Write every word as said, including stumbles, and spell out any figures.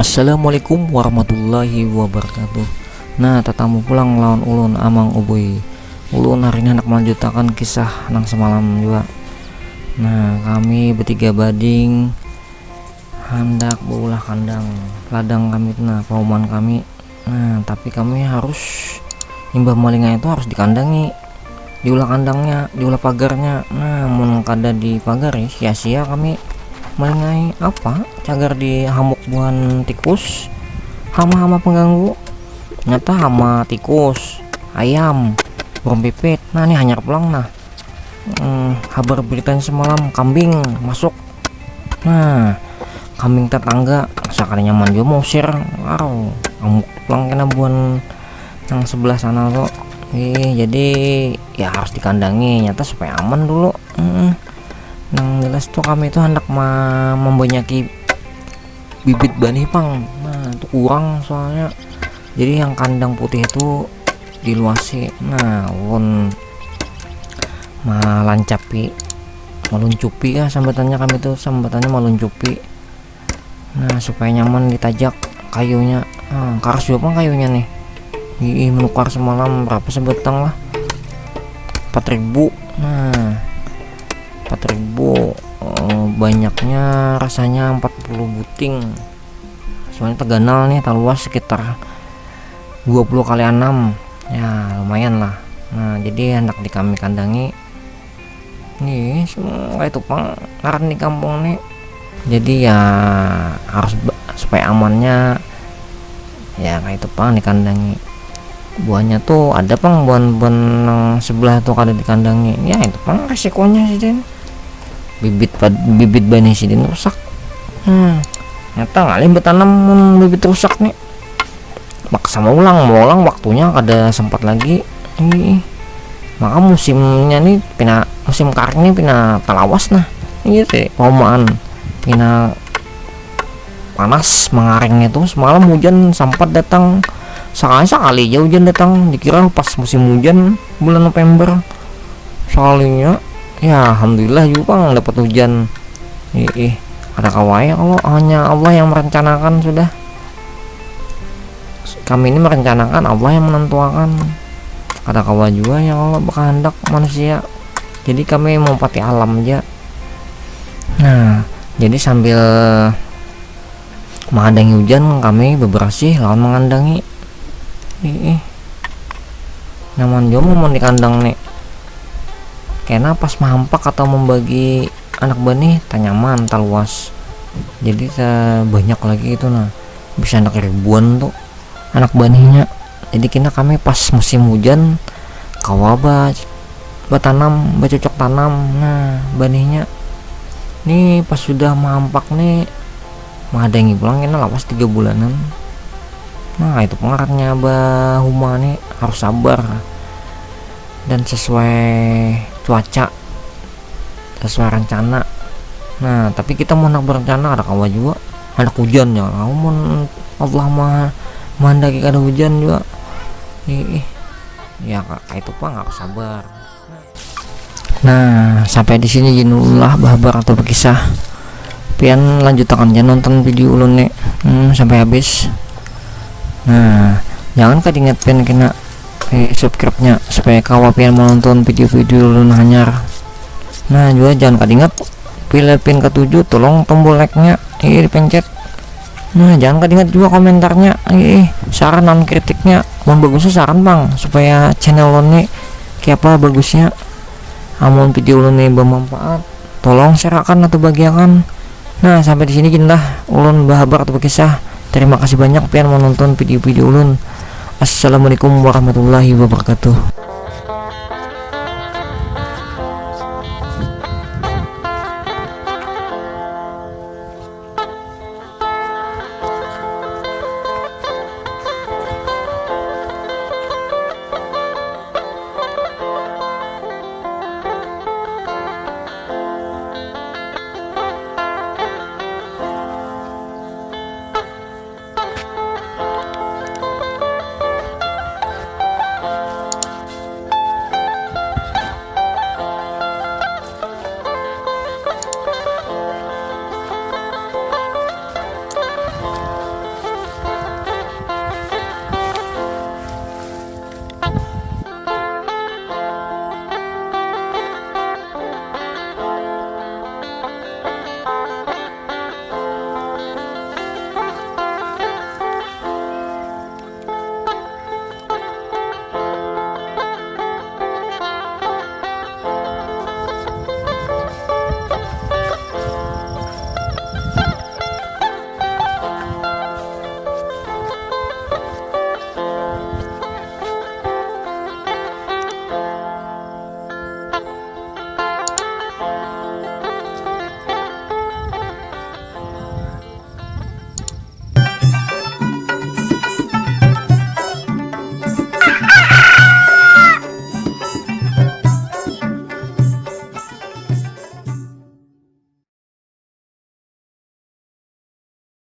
Assalamualaikum warahmatullahi wabarakatuh. Nah, tatamu pulang lawan ulun, Amang Ubui. Ulun hari ini handak melanjutakan kisah nang semalam jua. Nah, kami betiga bading handak baulah kandang ladang kami tu nah, pauman kami. Nah, tapi kami harus imbah malingai itu harus dikandangi, diulah kandangnya, diulah pagarnya. Nah, mun kada dipagari, sia-sia kami malingai. Apa cagar dihamuk buhan tikus, hama-hama pengganggu. Nyata hama tikus, ayam, burung pipit. Nah, ini hanyar pulang nah. Hmm, habar beritanya semalam, kambing masuk. Nah, kambing tetangga, sakali nyaman juga mau usir. Wow, amuk pulang kena buhan yang sebelah sana tuh. Ih, jadi ya harus dikandangi, nyata supaya aman dulu. Hmm. Nang jelas tuh kami itu hendak ma- membanyaki bibit banih pang. Nah, itu kurang soalnya. Jadi yang kandang putih itu diluasi. Nah, ulun malancapi, maluncupi ya sambatannya kami tuh, sambatannya maluncupi. Nah, supaya nyaman ditajak kayunya. Nah, karas juga pang kayunya nih. Ih, menukar semalam berapa sebatang lah? Empat ribu. Nah, empat ribu, eh, banyaknya rasanya empat puluh buting. Soalnya teganal nih, taluas sekitar dua puluh kali enam. Ya, lumayan lah. Nah, jadi hendak di kami kandangi. Nih, semua kayak itu pang ngaran di kampung nih. Jadi ya harus ba- supaya amannya ya kayak itu pang dikandangi. Buahnya tuh ada pang buah-buah nang sebelah tuh kada dikandangi. Ya itu pang resikonya sih, Din. Bibit pad- bibit banih sidin rusak. Hmm. Nyata ngalih betanam mun bibit rusak nih. Maksa maulang, maulang waktunya kada sempat lagi. Ih, maka musimnya nih pina, musim karing nih pina talawas nah. Iya sih, paumaan pina panas mengaring itu. Semalam hujan sempat datang, sekali sekali aja hujan datang, dikira pas musim hujan bulan November. Sekalinya ya alhamdulillah juga pang dapat hujan. Ih, ih, ada kawai kalau hanya Allah yang merencanakan sudah. Kami ini merencanakan, Allah yang menentuakan. Kada kawa jua ya Allah berkehendak manusia. Jadi kami meumpati alam ja. Nah, jadi sambil mahadangi hujan kami beberasih lawan mangandangi. Ih, ih. Nyaman jua mun di kandang nih. Kena pas mahampak atau membagi anak banih tanyaman, taluas. Jadi ta- banyak lagi itu nah. Bisa anak ribuan tuh anak banihnya. Jadi kena kami pas musim hujan kawa ba batanam, bacocok tanam. Nah, banihnya nih pas sudah mahampak nih mahadangi pulang kena lawas tiga bulanan. Nah, itu pengarannya bahuma nih harus sabar dan sesuai cuaca, sesuai rencana. Nah, tapi kita mau nak berencana ada kawa juga, anak hujan ya, namun Allah mah menghendaki kada hujan juga. Ih, ih. Ya kayak itu pang harus sabar. Nah, sampai di sini jinullah bahabar atau berkisah. Pian lanjutakan ja nonton video ulun nih, hmm, sampai habis. Nah, jangan kadingat pian kena eh, subscribe-nya supaya kawa pian menonton video-video ulun hanyar. Nah, juga jangan kadingat, bila pian katuju tolong tombol like-nya, iya, dipencet. Nah, jangan kadingat juga komentarnya, ih, saran dan kritiknya. Mun bagusnya saran bang, supaya channel ulun nih kiapa bagusnya. Amun video ulun nih bermanfaat, tolong share-akan atau bagiakan. Nah, sampai di sini gin lah ulun bahabar atau berkisah. Terima kasih banyak pian menonton video-video ulun. Assalamualaikum warahmatullahi wabarakatuh.